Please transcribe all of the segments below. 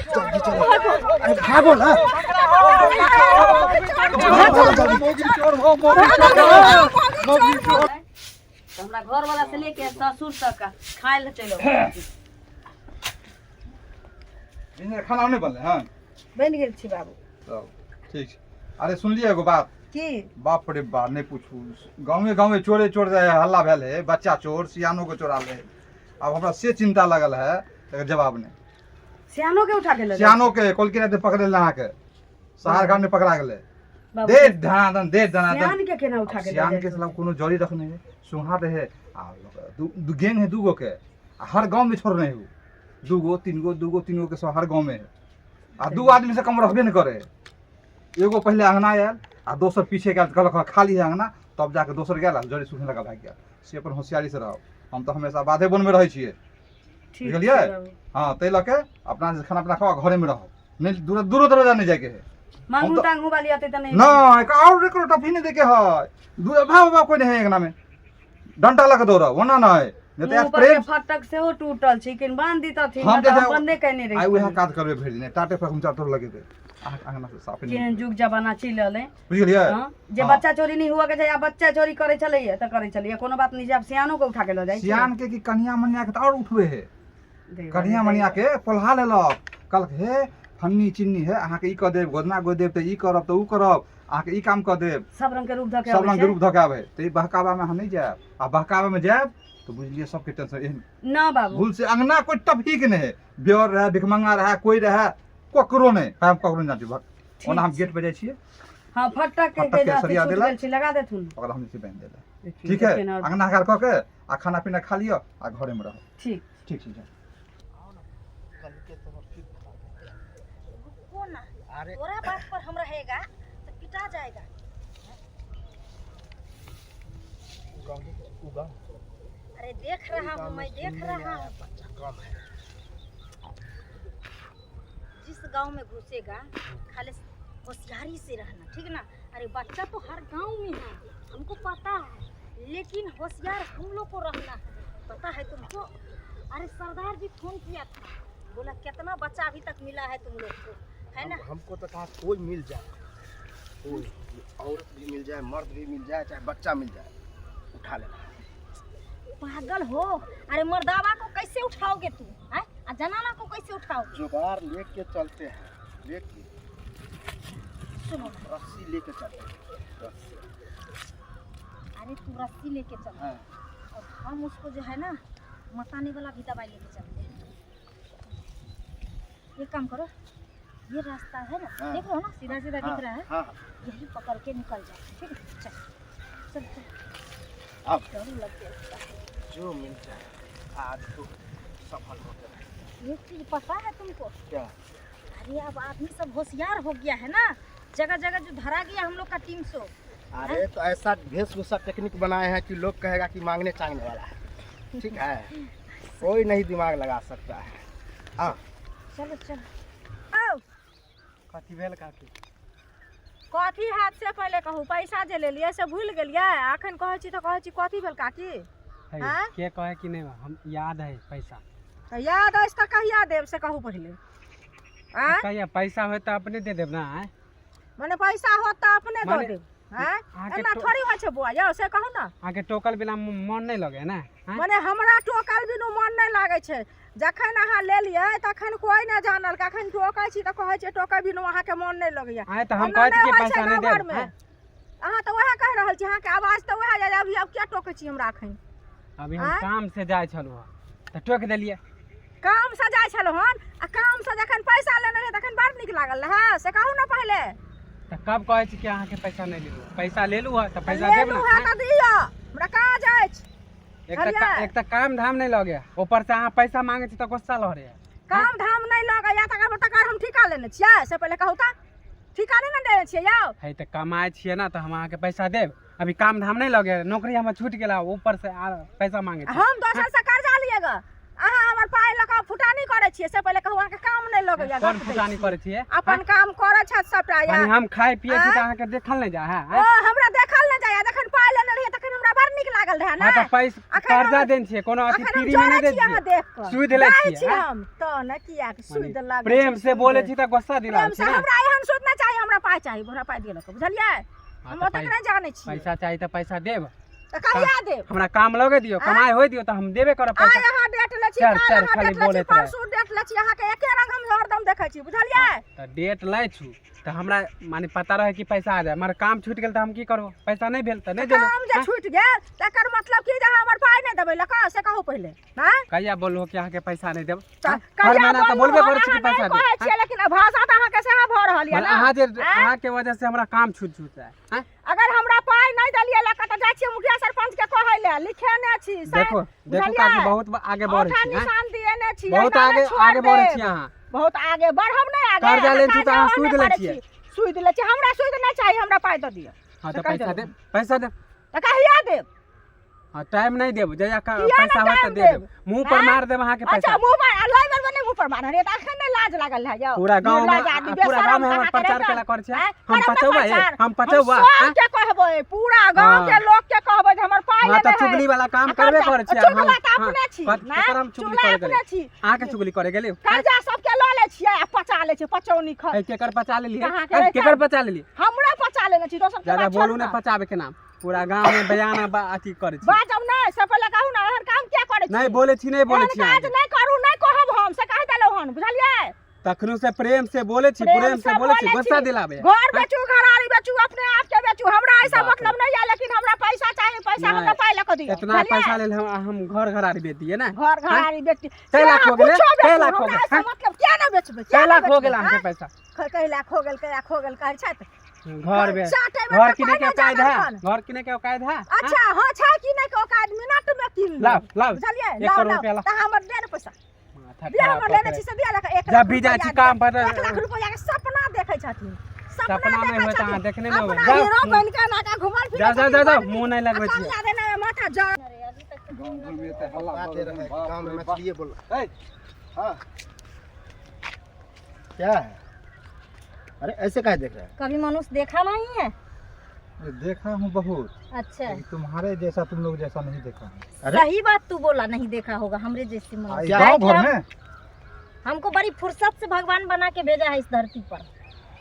जल्दी चलो। अरे भागो ना, चलो जल्दी। तऽ हमरा घरवला से लेके ससुर तक खाय लए चलि अबै। इन्हर खाना नहि बनलै हँ? बनि गेल छी बाबू। तब ठीक छै। अरे सुनलियै एगो बात? की? बाप रे बाप, नहि पूछू, गाँवे गाँवे चोरे चोर जे हल्ला भेल है, बच्चा चोर, सियानो के चोरा ले। आब हमरा से चिंता लगल है, तकर जवाब नहि। सियानो के उठा के लऽ जाइ? सियानो के कोलकी राति पकड़े अहाँके शहर घाट में पकड़ा गेलै। बाबू, दे धनादन दे धनादन। सियान के केना उठा के लऽ सियान जाइ? के साला कोनो जड़ी रखने है, सुहा दे है आ दू दू गैंग है, दू गो के, आ हर गांव में छोड़ने है। दू गो तीन गो, दू गो तीन गो के सब हर गांव में है, आ दू आदमी से कम रहबे नहीं करे। एगो पहले अंगना आयल आ दोसर पीछे गेल, कहलक हँ, खाली है अंगना, तब जाके दोसर गेल आ जड़ी सुखने लगा भागि गेल। से अपन होशियारी से रहब, हम तऽ हमेशा बाधे वन में रहै छियै। ठीक बुझलियै? छै बाबू। हँ, ताहि लऽ के अपना से खाना पीना खाओ आ घरे में रहब, नहीं दूर दूरो दरवाजा नहीं जाके है। मांगू हम तो- तांगू वाली अतै तऽ नहीं? नहीं, एक और एकरो टफी नहीं देके है। दूर भाव भाव कोई नहीं है अंगना में, डंडा लगा दौड़ब ओना नहीं, नहीं तऽ मुँह आज पर के प्रेम फटक सेहो टूटल छै, केन बांध दितथिन? हम तऽ जे हम बंदे कयने आइ उएह रही। काज करबै भरि दिन, टाटे पर हम चाटर लगेबै, अहाँके अंगना से साफे नहीं। केहन जुग जमाना चलि रहलै। बुझि गेलियै? हँ, जे हँ। बच्चा चोरी नहीं हुआ के चाही, आ बच्चा चोरी करै छलैया तऽ करै छलैया, कोनो बात नहीं छै, आब सियानो के उठा के लऽ जाइ छै। सियान के कि कनिया मनिया के तऽ आओर उठबै है। देवा कनिया रे मनिया के पोल्हा लेलक, कहलक हे फन्नी चिन्नी हे, अहाँके ई कऽ देब, गोदना गोदि देब, तऽ ई करब तऽ उ करब, अहाँके ई काम कऽ देब। सब रंग के रूप धऽ के सब अबै रंग के छै। रूप धऽ के आबै तऽ ई बहकावामे अहाँ नहि जायब, आ बहकावामे जायब तऽ बुझलियै सबके टेंशन एहन। ना बाबू, भूल से अंगना कोई टपही के नहीं है, बेर रहे, भिखमंगा रहे, कोई रहे, ककरो नहीं, हम ककरो नहीं जानती। ओना हम गेट पे जाइ छियै। हाँ, फटक के फटक के के अथी सरिया छूट देलक। गेल छै, लगा देथुन। ओकरा हम जे छै बान्हि देबै। देखियौ, ठीक है? केना- अंगना हकार कऽ के आ खाना पीना खा लिअ आ घरेमे रहब। ठीक। ठीक छै, जाउ। रुको ना। अरे तोरा बात पर हम रहेगा तो पिटा जाएगा। अरे देख रहा हूँ मैं, देख रहा हूँ। बच्चा कम है। जिस गांव में घुसेगा खाली होशियारी से रहना, ठीक ना? अरे बच्चा तो हर गांव में है, हमको पता है, लेकिन होशियार हम लोग को रहना है, पता है तुमको? अरे सरदार जी फोन किया था, बोला कितना बच्चा अभी तक मिला है तुम लोग को, है ना? हमको तो कहा कोई मिल जाए, कोई औरत भी मिल जाए, मर्द भी मिल जाए, चाहे बच्चा मिल जाए, उठा लेना है। पागल हो? अरे मर्दावा को कैसे उठाओगे तू हैं? आ जनाना को कैसे उठाओगे? जुगाड़ लेके चलते हैं, लेके। सुनो ना। रस्सी लेके चलते हैं, रस्सी। अरे तू रस्सी लेके चल। हाँ। और हम उसको जो है ना मताने वाला भी दवाई लेके चलते हैं। एक काम करो, ये रास्ता है ना? हाँ। देख रहे हो ना, सीधा सीधा हाँ, दिख रहा है? हाँ हाँ। यही पकड़ के निकल जाओ, ठीक है? चल चल चल। अब डर लग गया। जो मिल जाए, आज तो सफल हो गया। एक चीज पता है तुमको? क्या? अरे अब आदमी सब होशियार हो गया है ना, जगह जगह जो धरा गया हम लोग का टीम सो। अरे तो ऐसा वेशभूषा टेक्निक बनाए हैं कि लोग कहेगा कि मांगने चांगने वाला है, ठीक है? कोई नहीं दिमाग लगा सकता है। हाँ। चलो चलो। आउ। कथी भेल काकी? कथी हाथ से पहिले कहू, पैसा जे लेलियै से भूलि गेलियै? अखन कहै छी तऽ कहै छी कथी भेल काकी? है, आँय? के कहे कि नहीं हम याद है पैसा। तऽ याद अछि तऽ कहिया देब से कहू पहिले, आँय? कहिया पैसा होय तऽ अपने दे देब ना, आँय? मने पैसा होत तऽ अपने दऽ मने देब, आँय? अहाँके एना थोड़ी होइ छै बौआ यौ, से कहू ने। अहाँके टोकल बिना मन नहि लगे ने, आँय? मने हमरा टोकल बिनु मन नहि लागै छै? जखन अहाँ लेलियै तखन कोइ नहि जानल, अखन टोकै छी तऽ कहै छियै टोकै बिनु अहाँके मन नहि लगैया। आँय, तऽ हम एना कहै छी नहि कि होइ छै पैसा नहि गाँव देब, घरमे। आँय? अहाँ तऽ उएह कहि रहल छी, अहाँके आवाज तऽ उएह जाइए। अभी आब किया टोकै छी हमरा अखन? अभी हम आँय? काम से जाइ छलहुँ हँ तऽ टोकि देलियै। कामसँ जाइ छलहुँ हन आ कामसँ जखन पैसा लेने रहियै तखन बड़ नीक लागल रहए, से कहू ने पहिले। तऽ कब कहै छी कि अहाँके पैसा नहि लेलहुँ? पैसा लेलहुँ हँ तऽ पैसा देब लेलहुँ ने, हँ आँय? तऽ दिअ, हमरा काज अछि। एक तऽ बुझलियै? एक तऽ काम धाम नहि लगैया, ऊपर से अहाँ पैसा मांगै छी तऽ गुस्सा लहरैया। काम धाम नहि लगैया तकर तकर हम ठीका लेने छियै? से पहिले कहू तऽ, ठीका नहि ने लेने छियै यौ? है तऽ कमाइ छियै ने तऽ हम अहाँके पैसा देब। अभी काम धाम नहि लगैया, नौकरी हमर छूटि गेल, ऊपर से आर पैसा मांगै छी। हम दोसरसँ कर्जा लियै ग, अहाँ हमर पाइ लऽ कऽ फुटानी करै छियै? से पहिले कहू, अहाँके काम नहि लगैया? कोन गप दै फुटानी छियै। करै छियै? अपन काम करै छथि सबटा या यानी हम खाइ पियै छी तऽ आँय? अहाँके देखल नहि जाइ है? ओ हमरा देखल नहि जाइया? जखन पाइ लेने रहियै तखन हमरा बड़ नीक लागल रहै हाँ ने। तऽ पैसा अखन हम- कर्जा देने छियै, कोनो अथी अखन हम फ्री में नहि जरै दै छी अहाँ छियै। देख कऽ। सुधि लै दै छियै, छी हाँ? हम तऽ ने किया के सुधि लागै प्रेम छै, से सुधि। बोलै छी तऽ गुस्सा दिला प्रेम से छी ने। हमरा एहन सुध नहि चाही, हमरा पाइ चाही, हमरा पाइ दिअ लऽ, बुझलियै? हाँ, हम तऽ ओतेक नहि जानै छियै। पैसा चाही तऽ पैसा देब। तऽ कहिया देब? हमरा काम लगे दियौ, कमाइ होइ दियौ तऽ हम देबे करब आइ पैसा। अहाँ डेट लै छी, चल, काल्हि चल, अहाँ खाली डेट लै छी, बोलैत रहै। परसू डेट लै छी, अहाँके एके रंग हम हरदम देखै छी, बुझलियै? तऽ डेट लै छु तऽ हमरा माने पता रहै कि पैसा आ जाए, मगर काम छूटि गेल तऽ हम की करू? पैसा नहि भेल तऽ नहि देलहुँ। काम जे छूटि गेल तकर मतलब की जे अहाँ हमर पाइ नहि देबै लऽ कऽ, से कहू पहिले। आँय? कहिया बोलहो कि अहाँके पैसा नहि देब? तऽ हर कहिया महीना तऽ बोललहुँ बोलबे हन? करै छी कि अहाँ पैसा नहि देब। कहै छियै, लेकिन भाषा तऽ अहाँके सएह भऽ रहल यऽ मने ने। अहाँ जे आँय? अहाँके वजह से हमरा काम छूट छूट जाए। आँय? अगर हमरा पाइ नहि देलियै लऽ कऽ तऽ जाइ छियै मुखिया सरपंच के कहै लए, लिखेने छी देखो देखो बुझलियै? काकी, बहुत आगे बढ़ै औंठा छी। आँय? निशान दिएने छी, बहुत एना नहि आगे छोड़ि आगे बढ़ै देब। छी अहाँ। बहुत आगे बढ़ब नहि, आगे कर्जा अहाँ लेने छी तऽ अहाँ कर्जा सूद नहि लै करै छियै। छी। सूद लै छी, हमरा सूद नहि चाही, हमरा पाइ दऽ दिअ। हाँ तऽ तऽ कहि पैसा देलहुँ। देब, पैसा देब। तऽ कहिया देब? हाँ, टाइम नहीं देब, जहिया किया नहि पैसा होत तऽ टाइम दे देब। देब? मुंह पर आँय? मार देब अहाँके अच्छा पैसा। मुँह पर आ लै बेर नहि मुँह पर मारऽ रे, तऽ अखन नहि लाज लागल है यौ? पूरा गाँव में निर्लज आदमी, पूरा गाँव में बेशरम हमर अहाँके प्रचार रहतन। केला करै छै। आँय? हम करब ने पचौआ हे, प्रचार? हम पचौआ, हम आँय? सबके कहबै, पूरा गाँव के हाँ। लोक के कहबै जे हमर पाइ हाँ तऽ लेने है। चुगली वाला काम आ करबे कर्जा- करै छियै। चुगला तऽ अपने छी, कत- ने? केकर हम चुगली चुगला करे अपने गेलियै? छी। अहाँके चुगली करे गेलियै? कर्जा सबके लऽ लै छियै आ पचा लै छियै, पचौनी ख ए, केकर पचा लेलियै? अहाँके ए, रहै केकर पचा लेलियै? हमरा पचा लेने छी, दोसर के ज्यादा बात बोलू छोड़ू ने ने। पचाबे के नाम। पूरा गाँव में बयान अथी करै छी। बाजब नहि, से पहिले कहू ने, एहन काम किया करै छी? नहि बोलै छी, नहि बोलै एहन छी काज अहाँके। नहि करू, नहि कहब हम, से कहि देलहुँ हन, बुझलियै? तखनो से प्रेम से बोलै छी, प्रेम से बोलै छी, गुस्सा दिलाबे। घर बेचू, घरारी बेचू, अपने आप के बेचू, हमरा ऐसा बाप रे। मतलब नहीं है, लेकिन हमरा पैसा चाहिए, पैसा नहीं। हमरा पाइ लऽ कऽ दिअ, इतना बुझलियै? पैसा लेल हम घर घरारी बेच दिए ने। घर घरारी बेच कै लाख हो गेलै? कै लाख हो हमरा गेल? ऐसा मतलब किया ना बेचबै? कै किया ना लाख हो गेल बेचबै? अहाँके पैसा? हाँ? कै लाख हो गेल, कै लाख हो गेल कहै छथि। घर बे चाटे बेर घर तऽ किने के पाइ नहि औकात है? जानल। घर किने के औकात है? अच्छा हाँ, छै कि नहि के औकात, मिनट में कीन लेब। लाओ लाओ, बुझलियै? एक लाओ करोड़ लाओ रुपया लाओ। तऽ हमर दे ने पैसा। माथा दिअ, खराब हमर कऽ लेने के छी से दिअ लऽ कऽ। एक जब लाख भी जाइ छी रुपैआ काम पर दिअ। 1 लाख रुपैआ के सपना देखै छथिन, सपना सपना नहि देखै होइत, अहाँ छथिन। देखने नहि होबै। अपना जाउ। हीरो बनि कऽ एना कऽ घुमल फिरै जाउ, जाउ, छथिन, जाउ, जाउ, बड़ मुँह नहि लगबै आ छियै। कम जादे नहि माथा जा। अरे अभी तक तो गाँव घर में एते हल्ला बात भऽ ये गेल, रहे कि बाप गाँव में रे बाप। मैथिलीए बोल। ए, हाँ क्या है? अरे ऐसे काहे देख रहे हैं? कभी मनुष्य देखा नहीं है? देखा हूँ बहुत। अच्छा। लेकिन तुम्हारे जैसा, तुम लोग जैसा नहीं देखा हूँ। अरे? सही बात तू बोला, नहीं देखा होगा हमरे जैसे मनुष्य। क्या? गाँव घर में हमको बड़ी फुर्सत से भगवान बना के भेजा है इस धरती पर,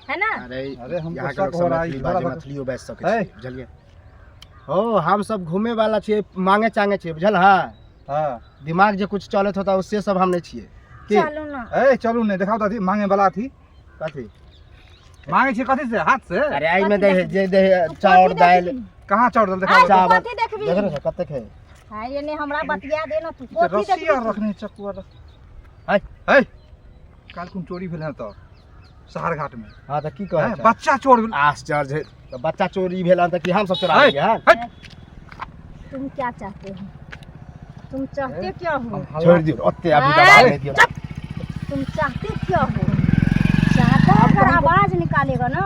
है ना? अरे अरे हमको यहाँ के शक लोग हो सब रहा है, मैथिली बड़ा बाजे, बड़ा- मैथिलियो बाजि सकै ए। छियै, बुझलियै? हो हम सब घूमे वाला छियै, मांगे चांगे छियै, बुझल है? हाँ। दिमाग जे कुछ चलत होता उससे सब हम नहीं छियै। की? चलो ना। ए चलू नहीं देखाओ तो अथी मांगे वाला अथी। कथी मांगे छी कथी से? हाथ से? अरे एहिमे कथी दै है देखबी? जे दै है तू चाउर कथी दालि। देखबी? कहाँ चाउर दाल आय, देखाओ? तू चावल। कथी देखबी? देख रहे छौ कतेक है? हाँ, ये ने हमरा बतिया दे ना, तू ई तऽ कथी रस्सी देखबी? आर रखने चक्कू आर। है। है, काल्हि कोन चोरी भेल है तऽ शहर घाट में? हाँ तऽ की कहै हैं, छै? बच्चा चोर भेल। आश्चर्य है, तऽ बच्चा चोरी भेल हन तऽ की हम सब चोरा है, लेलियै हन? हट। तुम क्या चाहते हो? तुम चाहते क्या हो? हम हल्ला- छोड़ि दियौ ओते अभी आय। दबाव नहि दियौ। तुम चाहते क्या हो? ज्यादा अगर आवाज निकालेगा ना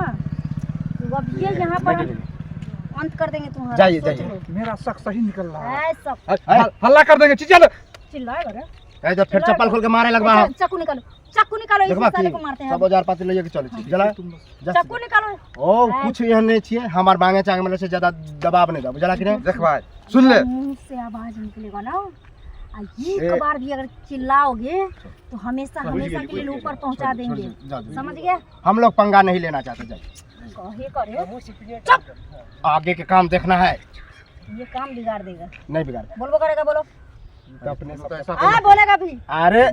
तो अब ये यहाँ पर हम अंत कर देंगे तुम्हारा। जाइए, सोच जाइए। लो। मेरा शक सही निकल रहा है। ऐ सब है, हल्ला कर देंगे चीचा। चिल्लाएगा रे। है तऽ फेर चप्पल खोल के मारे लगबा हम। चाकू निकालो, चाकू निकालो, इसी देखबा साले की को मारते हैं सब हम। औजार पाती लइए के चलै छी जला जा। चाकू निकालो। ओ कुछ एहन नहि छियै, हमर मांगे चांगे मतलब से ज्यादा दबाव नहि दब, बुझला कि नहि? देख भाई, सुन ले। मुंह से आवाज निकलेगा ना आ एक ए। बार भी अगर चिल्लाओगे तो हमेशा बुझ हमेशा गेली, के लिए बुझ ऊपर गेली। पहुंचा छोड़- देंगे, छोड़- जा- जा। समझ गया? हम लोग पंगा नहीं लेना चाहते, जाइए। कहे करे आगे के काम देखना है। ये काम बिगाड़ देगा। नहीं बिगाड़। बोलबो करेगा, बोलो। तो अपने सब आ बोलेगा भी। अरे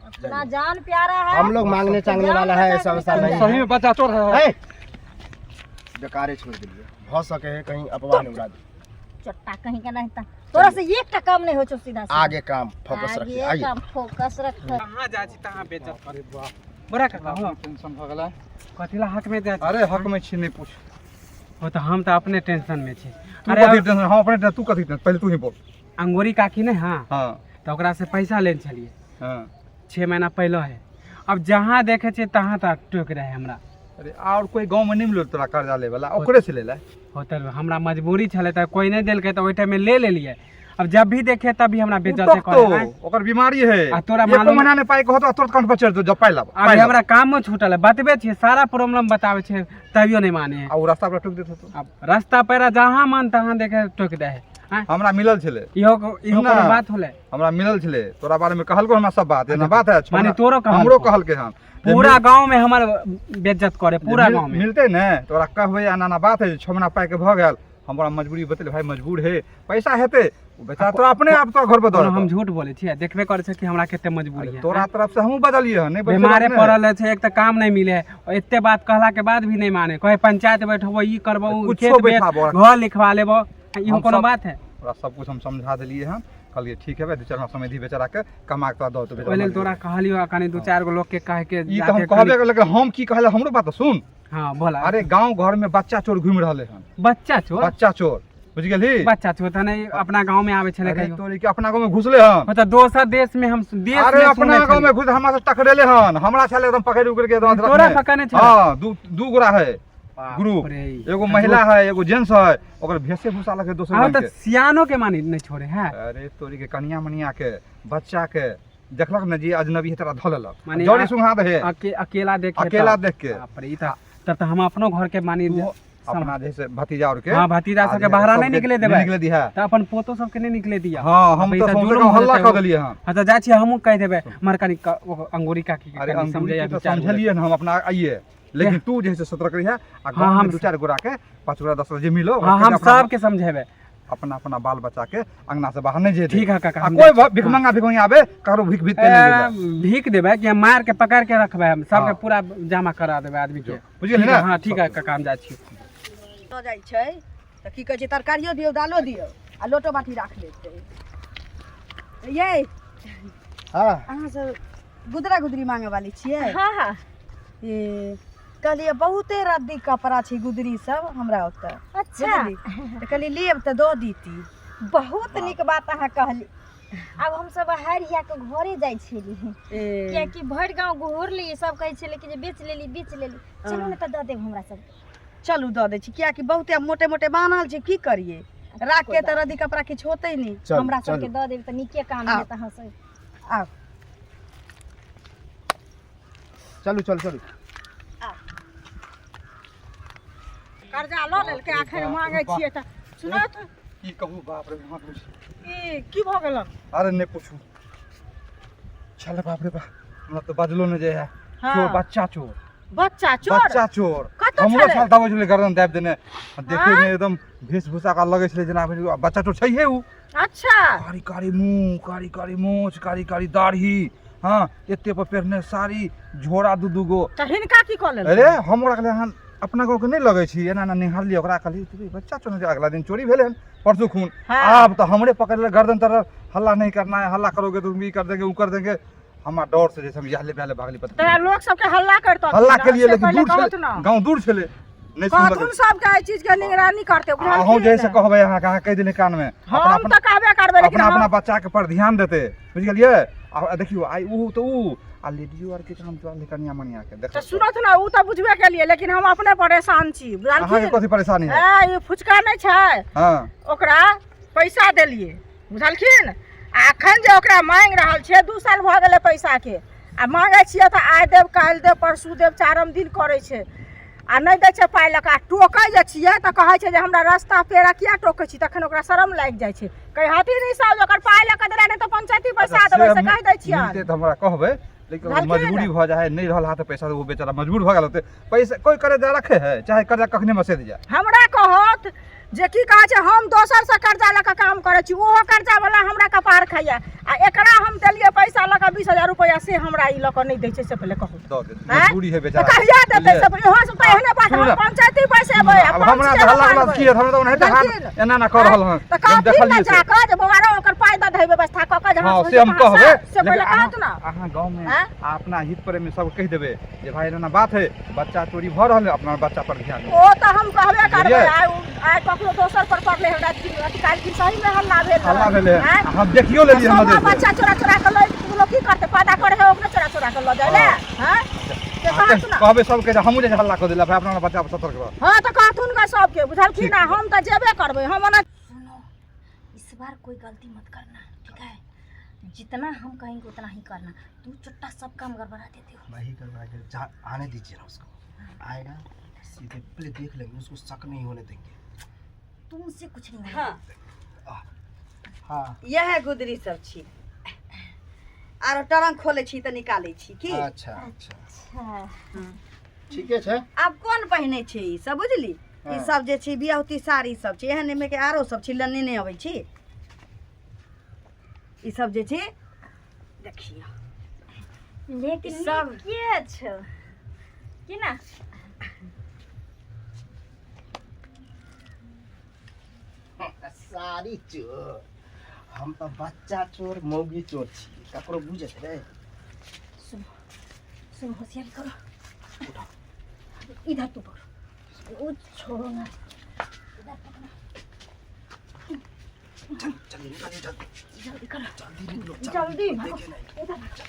अपना जान प्यारा है। हम लोग मांगने चांगने जान वाला है, बचा ऐसा के वैसा निकल नहीं जाए। सही है। में बच्चा चोर है। ए, बेकारे छोड़ दिलिए, भ सके है कहीं अफवाह नहीं उड़ा दे। चट्टा कहीं का नहीं था तोरा से, एक काम नहीं हो छौ सीधा से। आगे काम फोकस रखिए, आगे आइए। काम फोकस रख। कहाँ जाइ छी तहाँ बेइज्जत। अरे बाप। बड़ा काका हो। टेंशन भऽ गेलै। कथी ला हक में जाइ छी? अरे हक में छी, नहीं पूछ। हो तऽ हम तऽ अपने टेंशन में छी। तू अरे कथी टेंशन, हम अपने टेंशन, तू कथी टेंशन, पहले तू ही बोल। अंगूरी काकी नहीं? हाँ। हाँ। तऽ ओकरा से पैसा लेने छलियै हाँ। 6 महीना पहले है। अब जहाँ देखे छियै तहाँ तक टोक रहे हमरा। अरे और कोई गांव में नहीं मिलल तोरा कर्जा ले वाला, ओकरे से ले ले? हो तऽ हमरा मजबूरी छलै तऽ कोइ नहि देलकै तऽ ओहि टाइममे ले लेलियै। अब जब भी देखे तब भी हमरा बेइज्जत टोक करे तो आँय? ओकर बीमारी है। आ तोरा एको मालूम- महीना नहि पाइ कहतो तुरंत कंठ पर चढ़ि जेतौ, जब पाइ लाब अभी पाइ लाब। हमरा कामो छूटल है, बतबे छियै, सारा प्रॉब्लम बताबै छै, तभियो नहि माने है। आ ओ रास्ता पर टोक देत होतो। अब रास्ता पैरा जहाँ मन तहाँ देखे टोक दे है, आँय? हमरा मिलल छलै। इहो इहो ना। कोनो बात होलै? हमरा मिलल छलै, तोरा बारे में कहलको हमरा सब बात, एना बात है। माने तोरो कहलको? हमरो कहलकै हन जे पूरा मिल- गांव में हमर बेइज्जत करे, जे पूरा मिल- गांव में। मिलतै ने तोरा कहबै, एना एना बात है, 6 महीना पाइ के भऽ गेल, हमरा मजबूरी बतेले, भाई मजबूर है, पैसा हेतै ओ बेचारा तोरा अपने आप तोरा घर पर दऽ कोनो हम देतौ। झूठ बोले छियै? देखबे करै छै कि हमरा कते मजबूरी अरे है। तोरा तरफ से हमहूँ बदलियै हन, नहि बदलियै बीमारे बात नहि। पड़ल छै, एक तऽ काम नहि मिले है, और एते बात कहला के बाद भी नहि माने, कहे पंचायत बैठबो, ई करबो, उ कुछो खेत बेच, बैठाबो। घर लिखवा लेबो, इहो हम कोनो सब- बात है? ओकरा सब कुछ हम समझा देलियै हन, कहलियै ठीक है भाई, 2-4 मास समय दी बेचारा के, कमा के तोरा दऽ देतौ बेचारा। ओहि लेल तोरा कहलियो कनि 2-4 गो लोग के कह के ई तऽ जाके हम कहबे करलियै, लेकिन हम की कहले, हमरो बात सुन। हाँ बोला। अरे गांव घर में बच्चा चोर घूमि रहले हन। बच्चा चोर? बच्चा चोर, बुझि गेलही? बच्चा चोर तऽ नहि अपना गांव में आबै छलै अरे कहियो। तोरी के अपना गांव में घुसले हन। मतलब दोसर देश में हम देश अरे में अपना सुनै गांव में छलियै। घुस हमरा से टकरेले हन, हमरा छले एकदम पकड़ि उकड़ि के एकदम तोरा रखने। पकड़ने छलै? हाँ, दू गोरा है बाप ग्रुप, रे। एगो महिला है, एगो जेंट्स है, ओकर भेसे भूसा लगे दोसर हाँ रंग तऽ के। सियानो के मानी नहि छोड़े है। अरे तोरी के कनिया मनिया के बच्चा के देखलक ने जे अजनबी है तोरा धऽ लेलक, माने जड़ी सुंघा दे। अकेला देखे तऽ- अकेला देख के। बाप रे, ई तऽ तब तऽ हम अपनो घर के मानी तू अपना जैसे भतीजा और के। हाँ, भतीजा सबके बाहरा नहीं निकले देबै। नहीं निकले दिहा। तऽ अपन पोतो सबके नहीं निकले दिया। हाँ, हम अब ई तो तऽ सौंसे जुल्म गाँव हो हल्ला जेतै कऽ ओ। देलियै हन। हाँ तऽ जाइ छियै, हमहूँ कहि देबै मर कनि अंगूरी काकी के अरे कनि अंगूरी समझैया के तऽ 2-4 गोरा। समझलियै हन हम अपना आइए, लेकिन तू जे है से सतर्क रहिहे आ हाँ, गाँव में हम 2-4 गोरा के 5 गोरा 10 गोरा जे मिलो हाँ, ओकरा हम अपना- सबके समझेबै। अपना अपना बाल बच्चा के अंगना से बाहर नहीं जेतै। ठीक है काका, आ हम कोई जाइ छी। भिखमंगा भिखमंगा आबे ककरो भीख भीख के नहीं देबै। भीख देबै कि हम मार के पकड़ के रखबै, हम सबके हाँ। पूरा जमा करा देबै आदमी के। बुझि गेलही ठीक है, ने? हाँ ठीक है काका, हम जाइ छी। लऽ जाइ छै तऽ की कहै छै, तरकारियो दियौ, दालो दियौ आ लोटो बाटी राख लेतै। यै। हाँ। अहाँ सब गुदरा गुदरी मांगे वाली छियै? हाँ हाँ। ए कहलियै बहुते रद्दी कपड़ा छै गुदरी सब हमरा ओतऽ। अच्छा। बुझली? तऽ कहलियै लेब तऽ दऽ दीती। बहुत नीक बात अहाँ कहली। आब हमसब हारि हिया के घरे जाइ छली, ए कियाकि भरि गाँव घूरली, सब कहै छलै कि जे बेच लेली, बेच लेली। चलू ने तऽ दऽ देब हमरा सबके। चलू दऽ दै छी, कियाकि बहुते मोटे मोटे बान्हल छै, की करियै राख के, तऽ रद्दी कपड़ा किछु होतै नहि। चलू, हमरा सबके चलू। दऽ देब तऽ नीके काम आउ। हेत अहाँ सब। आउ। चलू चलू चलू। कर्जा लऽ लेलकै, अखन मांगै छियै तऽ सुनत। की कहू, बाप रे बाप। ई की भऽ गेलन? अरे नहि पूछू छल, बाप रे बाप, हमरा तऽ बजलो नहि जाय है। हाँ। चोर, बच्चा चोर। बच्चा चोर? बच्चा चोर। कतऽ हमरो छलै? साल दबै छलै, गर्दन दाबि देने, देखै हाँ? मे एकदम वेशभूषा का लगै छलै जेना बच्चा चोर छैहे उ। अच्छा। कारी कारी मुँह, कारी कारी मोछ, कारी कारी दाढ़ी, हाँ, एते पर पहिरने साड़ी, झोरा दू दू गो। तऽ हिनका की कऽ लेलकै? अरे हम ओकरा कहलियै, अहाँ अपना गाँवके नहि लगै छी? एना एना निहारलियै ओकरा, कहलियै "तू बच्चा चोर छै।" अगला दिन चोरी भेलै हन परसू खून। हाँ। आब तऽ हमरे पकड़ लेलक गर्दन तर, हल्ला नहीं करना है, हल्ला करोगे तो ई कर देंगे, ऊ कर देंगे। हमरा डर से जैसे हम यहले बहले भागली पता। तोरा लोक सबके हल्ला करतौ? हल्ला के लिए, लेकिन दूर कहत छलै न गाँव, दूर छलै, नहि सुनलकै। कहथुन सबके एहि चीज के निगरानी करते। अहूँ जैसे कहबै अहाँके, अहाँ कहि देलियै कानमे। अपना हम अपना तऽ कहबे करबै, लेकिन अपना अपना हम बच्चाके पर ध्यान देतै, बुझि गेलियै? आ देखियौ आइ ऊ तऽ ऊ आ लेडीजो आरके काम चलल कनिया मनिया के तऽ देखो। सुनत ने, ऊ तऽ बुझबे केलियै, लेकिन हम अपने परेशान छी। अहाँके बुझलखिन? कथी परेशानी है? ए, ई फुचका नहि छै? हाँ। ओकरा पैसा देलियै, बुझलखिन? आ एखन जे ओकरा मांगि रहल छियै, 2 साल भऽ गेलै पैसाके, आ मांगै छियै तऽ आइ देब, काल्हि देब, परसू देब, चारम दिन करै छै आ नहि दै छै पाइ लऽ कऽ। आ टोकै जे छियै तऽ कहै छै जे हमरा रस्ता पेड़ा किया टोकै छी। तखन ओकरा शरम लागि जाइ छै। कहै हथिन ई सब जे ओकर पाइ लऽ कऽ देला, नहि तऽ पंचायती पैसा अच्छा, देबै, से से कहि दै छियनि। मिलतै तऽ हमरा कहबै, लेकिन ओकर बुझलखिन? मजबूरी भऽ जाइ है, नहि रहल हाथ पैसा तऽ ओ बेचारा मजबूर भऽ गेल होतै। पैसा कोइ कर्जा रखे है, चाहे कर्जा कखने मसैद जाए। हमरा कहत जे की कहै छै, हम दोसरसँ कर्जा लऽ कऽ काम करै छी, ओहो कर्जा वाला हमरा कपार खाइया, आ एकरा हम देलियै पैसा लऽ कऽ 20,000 रुपैआ, से हमरा ई लऽ कऽ नहि दै छै, से पहिले कहू। दऽ देत। आँय? मजबूरी है तऽ बेचारा। कहिया देतै? बुझलियै? सब इहो सब तऽ एहने बात। सुनू हम ने। पंचायती पैसेबै आ अब हमरा पंच तऽ के हल्ला हम वला की आनबै। है, हमरा तऽ ओनाहिते हाथ बुझलखिन? एना एना कऽ रहल हन। तऽ हम कहथिन ने देखलियै से। जा कऽ जे बौआ रौ, ओकर पाइ दऽ दही व्यवस्था कऽ कऽ जहाँ हाँ, से से हम होइ छै कहबै, से लेकिन पहिले अहाँ कहत ने। अहाँ गाँवमे आँय? आ अपना हित प्रेममे सब कहि देबै जे भाई एना बात है, बच्चा चोरी भऽ रहल है, अपना बच्चा पर ध्यान दियौ। ओ तऽ हम कहबे करबै। बुझलियै? आइ ककरो दोसर पर पड़लै हन, राति अथी काल्हि सही मे हल्ला भेल। हल्ला भेलै। आँय? हम देखियो लेलियै सब नजर से। बच्चा चोरा चोरा के लऽ लोक की करतै, पैदा करे है ओकरे चोरा चोरा के लऽ जाइ ले। हँ, से अहाँ कहत ने। कहबै सबके जे हमहूँ जे हल्ला कऽ देला भाई, अपना बच्चा पर सतर्क रह। हँ, तऽ कहथुन गे सबके, बुझलखिन? ठीक। आ हम तऽ जेबे करबै, हम ओना सुनो, इस बार कोई गलती मत करना, ठीक है? जितना हम कहेंगे उतना ही करना। तू चुट्टा सब काम गड़बड़ा देते हो। वही करवा के जा, आने दीजिए ना उसको। आएगा सीधे पहले देख लेंगे उसको, शक नहीं होने देंगे। तुमसे कुछ नहीं होगा। हाँ। हाँ। इएह गुदरी सब छी। आरो ट्रंक खोलै छी तऽ निकालै छी की। अच्छा अच्छा। अच्छा। ठीके छै। आब कोन पहिनै छै ई सब, बुझली? ई हाँ। सब जे छै बियाहती साड़ी सब छै। एहन एहिमे के आरो सब छै, लेने नहि अबै छी। ई सब जे छै देखियौ। लेकिन सब- के छौ की ना? साड़ी चोर? हम तऽ बच्चा चोर, मौगी चोर छी, ककरो बुझत रे? सुनो सुनो, होशियारी करो। इधर तू पकड़ो, वो छोड़ो ना, इधर पकड़ो। चल, जल्दी निकालिए, जल्दी। जल्दी करो। जल्दी निकलो। जल्दी भागो। देखे नहीं। इधर।